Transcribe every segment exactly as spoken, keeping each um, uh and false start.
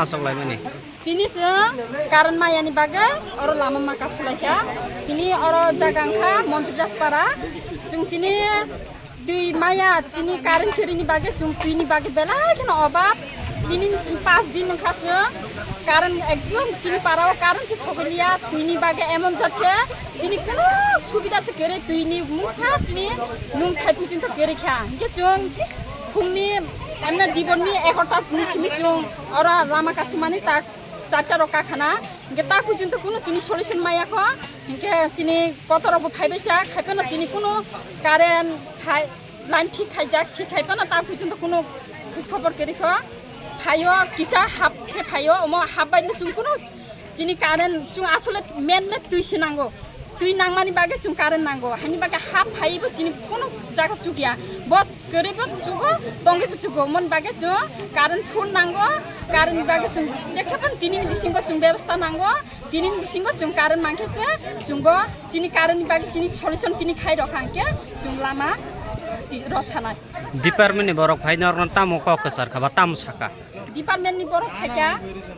Asok laimani. Tini chwng current mayani bagwi oro lama ma kasulaikha. Tini oro jaga wngkha Montri Daspara. Chwng tini twi maya, tini current kwrwini bagwi chwng twini bagwi belai kheno obab. Tini ni chwng pas din wngkha chwng current ekdom chini parao current se sogwiliya. Twini bagwi emon jat khe chini kuno subida se kwrwi, twini mungsa chini nung thai puching to kwrwi kha. Hinkhe chwng phungni emna diborni egarota ni simi chwng oro lama kasumani tak charta rok kakhana. Hinkhe tak puching to kuno chini solution maya kho. Hinkhe chini kotor rok bo phaibai cha, khaiphano chini kuno current khai line thik khaijak, thik khai phano ta phuichwng kuno khoj khobor kwrwi kho. Phaio kisa hap khe phaio, omo hap bai no chwng kuno chini current chwng asole main le twi se nango. Twi nangmani bagwi chwng current nango. Hani bagwi hap phaibo chini kuno jaga chukya. Bo kwrwi bo chugo, tongwi bo chugo. Mon bagwi chwng current full nango. Current bagwi chwng jekhe phan tini ni bisingo chwng bebostha nango. Tini ni bisingo chwng current mankhe se chwngbo chini current ni bagwi chini solution tini khai rokha hwnkhe chwng lama ti-, rw sanai. Department ni borok phai norokno tamo kok kwchar kha ba tamo saka? Department ni borok phaikha,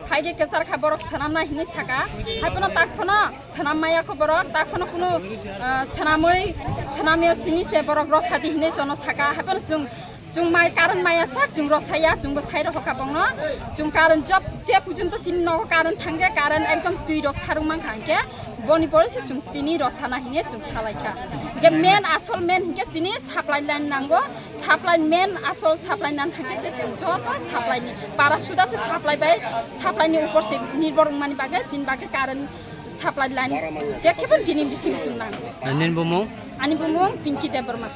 phaikhe kwchar kha borok swnamnai hinwi saka. Haiphano tak phano swnam maya kho borok, tak phano kuno, ah, swnamwi, swnamya sini se borok rw sadi hinwi chono saka. Haiphano chwng Chwng mai current maya sak chwng rw saya, chwngbo sai rw hoka bongno. Chwng current job che pujonto chini nogo current thangkhe, current ekdom twi rok sarung mankha hwnkhe boni pore se chwng tini rw sana hinye chwng salaikha. Hwnkhe main asol main hwnkhe chini supply line nango, supply main asol supply nan thangkhe se chwng joto supply ni para suda se supply bai supply ni upor se nirbor wngmani bagwi chini bagwi current supply line jekhebo tini bisingo chwng nango. Nini bumung? Ani bumung Pinky Debbarma.